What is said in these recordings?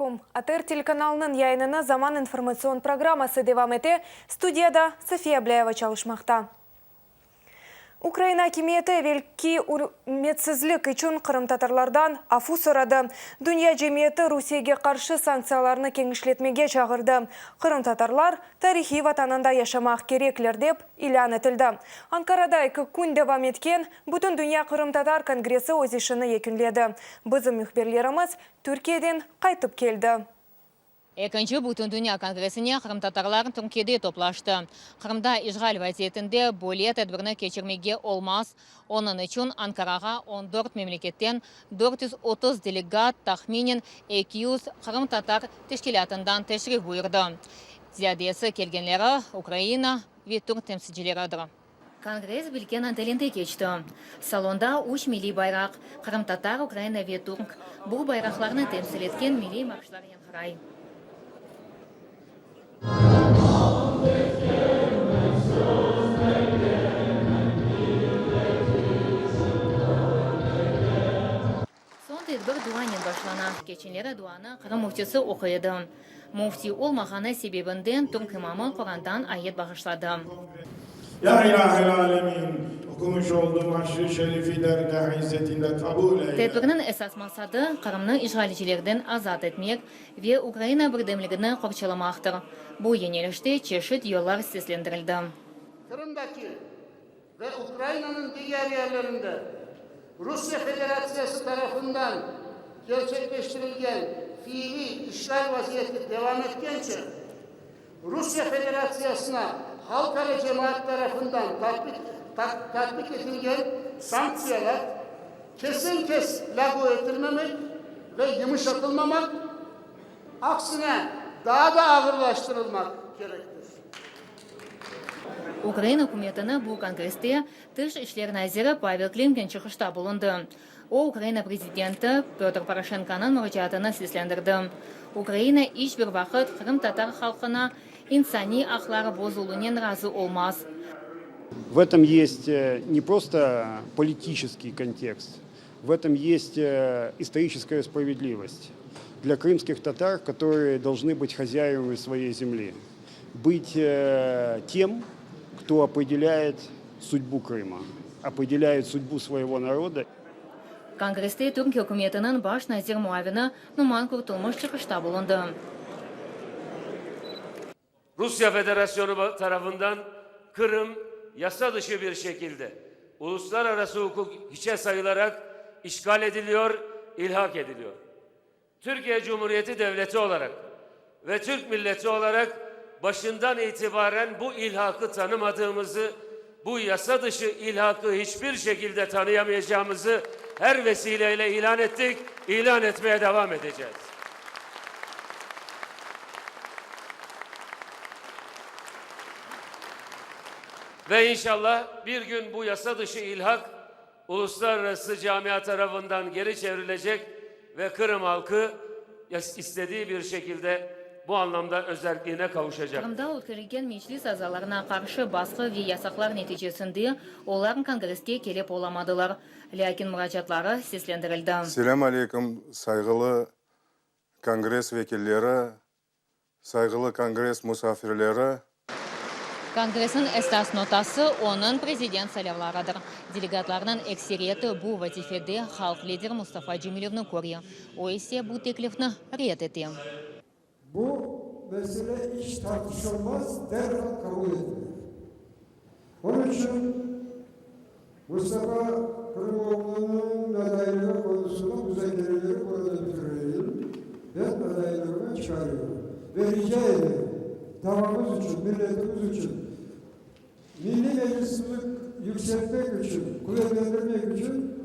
aleykum! ATR telekanalınıñ yayınını Zaman informatsion programması devam ete, studiyada Safiye Ablâyeva çalışmaqta. Ukraina akimiyeti evelki ürmetsizlik içün qırımtatarlardan afu soradı. Dünya cemiyeti Rusiyege qarşı sanktsiyalarnı kenişletmege çağırdı. Qırımtatarlar tarihiy vatanında yaşamaq kerekler dep ilân etildi. Ankarada eki kün devam etken Bütündünya qırımtatar kongressi öz işini yekünledi. Bizim mühbirlerimiz Türkiyeden qaytıp keldi. Ekinci Bütündünya kongressine qırımtatarlar Türkiyede toplaştı. Qırımda işğal vaziyetinde böyle tedbirni keçirmege olmaz, onıñ içün Ankarağa on dört memleketten 430 delegat, tahminen 200 qırımtatar teşkilâtından teşrif buyurdı. Ziyadesi kelgenleri Ukraina ve türk temsilcileridir. Kongress Bilken otelinde keçti. Salonda üç milliy bayraq, qırımtatar, ukraina ve türk. Bu bayraqlarnı temsil etken milliy marşlar yañğıray. Soñ tedbir duanen başlana. Keçenleri duanı Qırım müftisi oquy edi. Müfti olmağanı sebebinden türk imamı Qurandan ayet bağışladı. Ya İlahel Alemin, oqumuş olduğum aşr-ı şerifi dergâh-ı izzetinde kabul eyle. Tedbirniñ esas maqsadı, Qırımnı işğalcilerden azat etmek ve Ukraina birdemligini qorçalamaqtır. Bu yönelişte çeşit yollar seslendirildi. Qırımdaki ve Ukrainanıñ diger yerlerinde Rusiye Federatsiyası tarafından kerçekleştirilgen fiiliy işğal vaziyeti devam etkence, Rusiye Federatsiyasına halqara cemaat tarafından tatbiq etilgen sanktsiyalar kesen-kes lâğu etilmemek ve yımışatılmamaq, aksine daa da ağırlaştırılmaq kerektir. Ukraina ükümetini bu kongresste Tış işler naziri Pavel Klimkin çıqışta bulundı. O, Ukraina prezidenti Pötr Poroşenkonıñ muracaatını seslendirdi, Ukraina iç bir vaqıt qırımtatar halqına insaniy aqları bozuluvnen razı olmaz. V etom est ne prosto politiçeskiy kontekst, v etom est istoriçeskaya spravedlivost dlâ krımskih tatar, kotorıye dolžnı bıt hozâevami svoyey zemli, bıt tem, kto opredelâet sudbu Krıma, opredelâet sudbu svoyego naroda. Kongresste Türkiye ükümetiniñ baş nazir muavini Numan Kurtulmuş çıqışta bulundı. Rusya Federasyonu tarafından Kırım yasa dışı bir şekilde, uluslararası hukuk hiçe sayılarak işgal ediliyor, ilhak ediliyor. Türkiye Cumhuriyeti Devleti olarak ve Türk milleti olarak başından itibaren bu ilhakı tanımadığımızı, bu yasa dışı ilhakı hiçbir şekilde tanıyamayacağımızı her vesileyle ilan ettik, ilan etmeye devam edeceğiz. Ve inşallah bir gün bu yasa dışı ilhak uluslararası camia tarafından geri çevrilecek ve Kırım halkı istediği bir şekilde bu anlamda özerkliğine kavuşacak. Qırımda ötkerilgen Meclis azalarına qarşı basqı ve yasaqlar neticesinde olar Kongresske kelip olamadılar, lâkin muracaatları seslendirildi. Selâm aleyküm, sayğılı Kongress vekilleri, Sayğılı kongress musafirleri! Kongressniñ esas notası onıñ prezident saylavlarıdır. Delegatlarnıñ ekseriyeti bu vazifede halq lideri Mustafa Cemilevni köre, o ise bu teklifni red ete. Bu mesele iç tartışılmaz, derhal qabul etilir. Onıñ içün Mustafa Qırımoğlunıñ adaylığı qonusında muzakereleri burada bitireyim, ben adaylığımı çıqarıyorum ve rica ederim, davamız içün, milletimiz içün, Milliy Meclisimizi yükseltmek içün, quvetlendirmek içün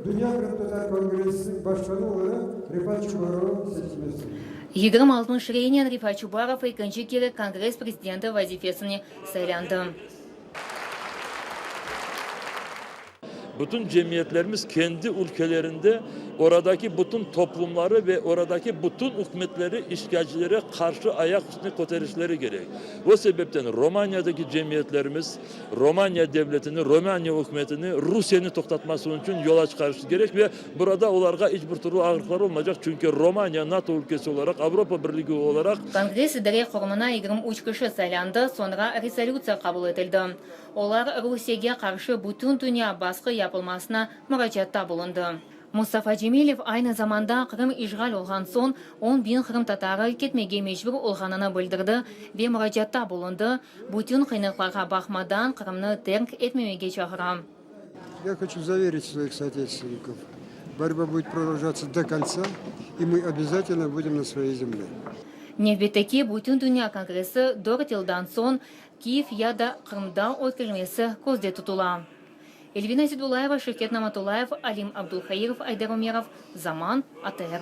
Dünya Qırımtatar Kongressiniñ başqanı olaraq Refat Çubarovnıñ seçilmesi. 26 reynen Refat Çubarov ekinci kere Kongress prezidenti vazifesine saylandı. Bütün cemiyetlerimiz kendi ülkelerinde. Oradaki bütün toplumları ve oradaki bütün ükümetleri işğalcilere qarşı ayaq üstüne köterişleri kerek. O sebepten Romaniyadaki cemiyetlerimiz Romaniya devletini, Romaniya ükümetini Rusiyeni toqtatması içün yola çıqarışı kerek ve burada olarğa iç bir türlü ağırlıqlar olmaycaq, çünki Romaniya NATO ülkesi olaraq, Avropa Birligi olaraq, Kongress idare qurumına 23 kişi saylandı, soñra rezolütsiya qabul etildi. Olar Rusiyege qarşı bütün dünya basqı yapılmasına muracaatta bulundı. Mustafa Cemilev aynı zamanda Qırım işğal olğan soñ 10 biñ qırımtatarı ketmege mecbur olğanını bildirdi ve muracaatta bulundı, bütün qıyınlıqlarğa baqmadan Qırımnı terk etmemege çağıra. Я хочу заверить своих соотечественников, борьба будет продолжаться до конца, и мы обязательно будем на своей земле. Nevbetteki Bütündünya kongressi 4 yıldan soñ Kiyev ya da Qırımda ötkerilmesi közde tutula. Elvina Zidulaeva, Şevket Namatullayev, Alim Abdulhairov, Ayder Umerov, Zaman, ATR.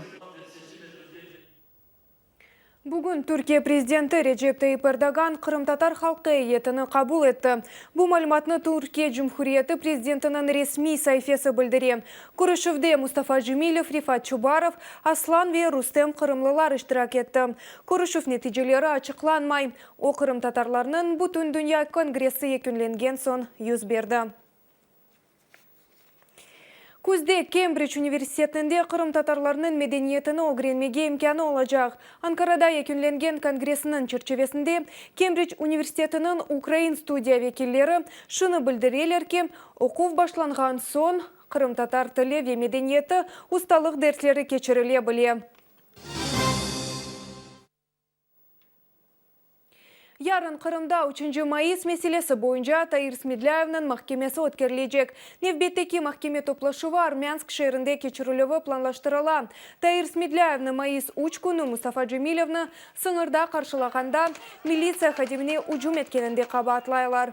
Bugün Türkiye prezidenti Recep Tayyip Erdoğan qırımtatar halqı eyyetini qabul etti. Bu malümatnı Türkiye Cumhuriyeti prezidentiniñ resmiy saifesi bildire. Körüşüvde Mustafa Cemilev, Refat Çubarov, Aslan ve Rustem Qırımlılar iştirak etti. Körüşüv neticeleri açıqlanmay. O qırımtatarlarnıñ Bütündünya kongressi yekünlengen soñ yüz berdi. Küzde Kembric universitetinde qırımtatarlarnıñ medeniyetini ögrenmege imkânı olacaq. Ankarada yekünlengen kongressiniñ çerçivesinde Kembric universitetiniñ ukrain studiya vekilleri şunı bildireler ki, oquv başlanğan soñ qırımtatar tili ve medeniyeti ustalıq dersleri keçirile bile. Yarın Qırımda 3 mayıs meselesi boyunca Tair Smedlâyevniñ mahkemesi ötkerilecek. Nevbetteki mahkeme toplaşuvı Armânsk şeerinde keçirilüvi planlaştırıla. Tair Smedlâyevni mayıs 3 künü Mustafa Cemilevni sıñırda qarşılağanda militsiya hadimine ücüm etkeninde qabaatlaylar.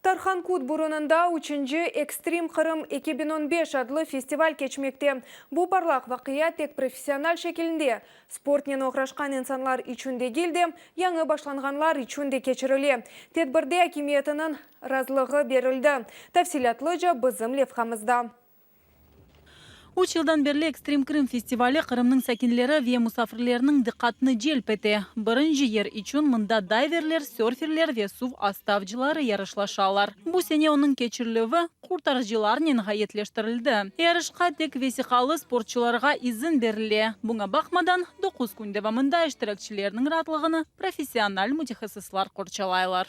Tarhankut burunında 3. Ekstrim Qırım 2015 adlı festival keçmekte. Bu parlaq vaqia tek professional şekilinde sportnen oğraşqan insanlar içün degil de, yañı başlanğanlar içün de keçirile. Tedbirde akimiyetiniñ razılığı berildi. Tafsilâtlıca bizim levhamızda. 3 yıldan berli Ekstrem Krım festivali Qırımnıñ sakinleri ve musafirleriniñ diqqatını celp ete. Birinci yer içün mında dayverler, sörferler ve suv astı avcıları yarışlaşalar. Bu sene onıñ keçirilüvi qurtarıcılarnen ğayetleştirildi. Yarışqa tek vesiqalı sportçularğa izin berile. Buña baqmadan, 9 kün devamında iştirakçilerniñ raatlığını professional mütehassıslar qorçalaylar.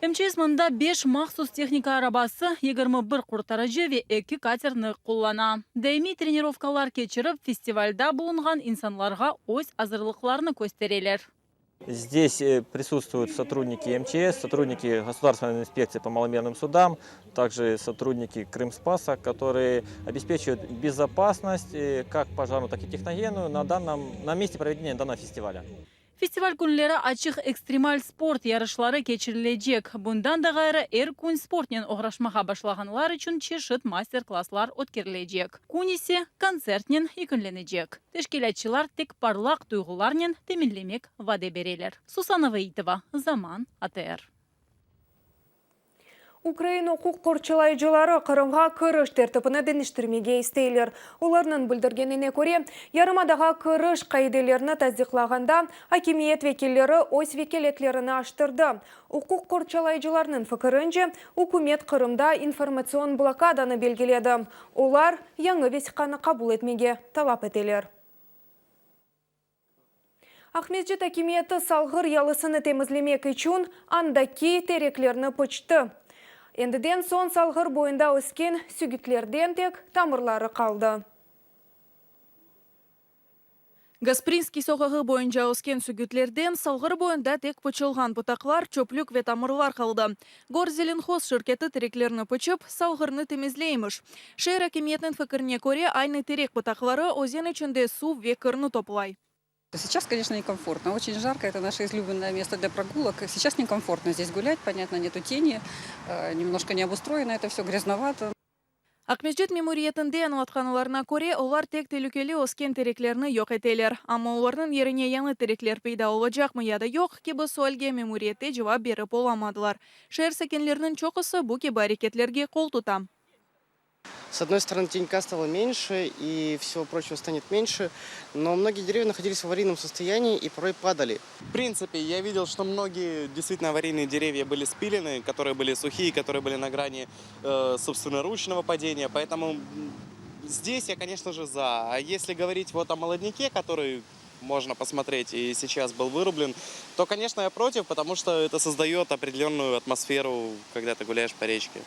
MÇS mında 5 mahsus tehnika arabası, 21 qurtarıcı ve 2 katerni qullana. Daimiy trenirovkalar keçirip, festivalda bulunğan insanlarğa öz azırlıqlarını köstereler. Здесь присутствуют сотрудники МЧС, сотрудники Государственной инспекции по маломерным судам, также сотрудники Крымспаса, которые обеспечивают безопасность как пожарную, так и техногенную на месте проведения данного фестиваля. Festival künleri açıq ekstremal sport yarışları keçirilecek. Bundan da ğayrı er kün sportnen oğraşmağa başlağanlar içün çeşit master-klasslar ötkerilecek. Kün ise kontsertnen yekünlenecek. Teşkilâtçılar tek parlaq duyğularnen teminlemek vade bereler. Susana Vaitova, Zaman, ATR. Ukraina uquq qorçalayıcıları Qırımğa kiriş tertibini deñiştirmege isteyler. Olarnıñ bildirgenine köre, yarımadağa kiriş qaidelerini tasdiqlağanda akimiyet vekilleri öz vekâletlerini aştırdı. Uquq qorçalayıcılarnıñ fikirince, ükümet Qırımda informatsion blokadanı belgiledi. Olar yañı vesiqanı qabul etmege talap eteler. Aqmescit akimiyeti Salğır yalısını temizlemek içün andaki tereklerni pıçtı. Endiden soñ Salğır boyunda ösken sügütlerden tek tamırları qaldı. Gasprinskiy soqağı boyunca ösken sügütlerden Salğır boyunda tek pıçılğan pıtaqlar, çöplük ve tamırlar qaldı. Gorzelenhoz şirketi tereklerni pıçıp, Salğırnı temizleymiş. Şeer akimiyetiniñ fikrine köre, aynı terek pıtaqları özen içinde suv ve kirni toplay. Сейчас, конечно, некомфортно. Очень жарко, это наше излюбленное место для прогулок. Сейчас некомфортно здесь гулять, понятно, нету тени, немножко не обустроено это все, грязновато. Aqmescit memuriyetinde añlatqanlarına köre, olar tek telükeli ösken tereklerni yoq eteler. Amma olarnıñ yerine yañı terekler peyda olacaqmı ya da yoq kibi sualge memuriyette cevap berip olamadılar. Şeer sakinleriniñ çoqusı bu kibi areketlerge qol tuta. С одной стороны, тенька стало меньше и всего прочего станет меньше, но многие деревья находились в аварийном состоянии и порой падали. В принципе, я видел, что многие действительно аварийные деревья были спилены, которые были сухие, которые были на грани э, собственноручного падения, поэтому здесь я, конечно же, за. А если говорить вот о молодняке, который можно посмотреть и сейчас был вырублен, то, конечно, я против, потому что это создает определенную атмосферу, когда ты гуляешь по речке.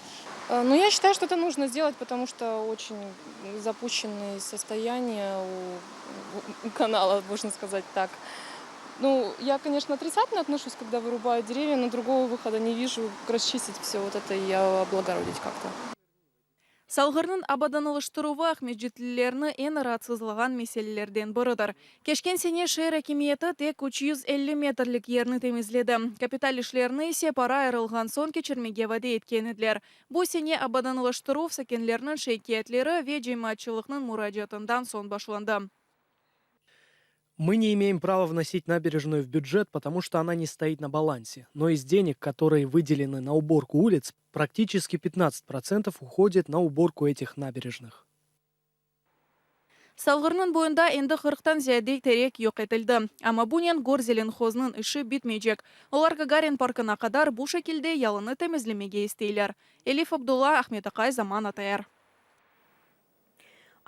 Э, ну, я считаю, что это нужно сделать, потому что очень запущенное состояние у, у канала, можно сказать так. Ну, я, конечно, отрицательно отношусь, когда вырубают деревья, но другого выхода не вижу, расчистить все вот это и облагородить как-то. Salğırnıñ abadanlaştıruvı aqmescitlilerni eñ raatsızlağan meselelerden biridir. Keçken sene şeer akimiyeti tek 350 metrlik yerni temizledi, kapital işlerni ise para ayırılğan soñ keçirmege vade etken ediler. Bu sene abadanlaştıruv sakinlerniñ şikâyetleri ve cemaatçılıqnıñ muracaatından soñ başlandı. Мы не имеем права вносить набережную в бюджет, потому что она не стоит на балансе. Но из денег, которые выделены на уборку улиц, практически 15% уходит на уборку этих набережных. Salğırnıñ boyunda endi qırqtan ziyade terek yoq etildi. Amma bunen Gorzelenhoznıñ işi bitmeycek. Olar Gagarin parkına qadar bu şekilde yalını temizlemege isteyler. Elif Abdulla, Ahmet Aqay, Zaman ATR.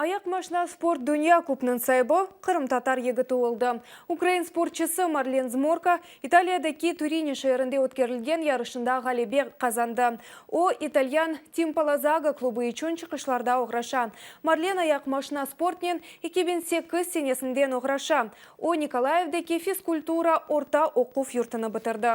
Ayaqmaşna sport dünya kubnıñ saibi qırımtatar yigiti oldı. Ukrain sportçısı Marlen Zmorka İtaliyadaki Turini şeerinde ötkerilgen yarışında ğalebe qazandı. O, italyan Team Palazzago klubı içün çıqışlarda oğraşa. Marlen ayaqmaşna sportnen 2008 senesinden oğraşa. O, Nikolayevdeki fizkultura orta oquv yurtunı bitirdi.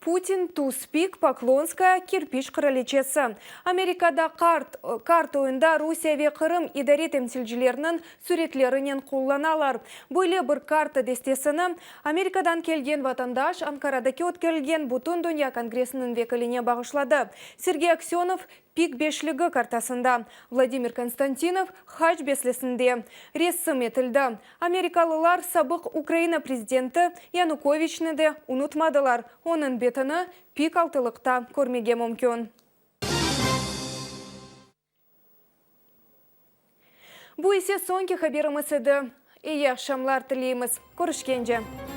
Putin, tuz pik, Poklonskaya, kirpiç qıraliçesi. Amerikada kart, kart oyunda Rusiye ve Qırım idare temsilcileriniñ süretlerinen qullanalar. Böyle bir karta destesini Amerikadan kelgen vatandaş Ankaradaki ötkerilgen Bütündünya kongressiniñ vekiline bağışladı. Sergey Aksönov Pik beşligi kartasında, Vladimir Konstantinov haç beslesinde resim etildi. Amerikalılar sabıq Ukraina prezidenti Yanukoviçni de unutmadılar, onıñ betini pik altılıqta körmege mümkün. Bu ise soñki haberimiz edi. Eyi aqşamlar tileymiz. Körüşkence!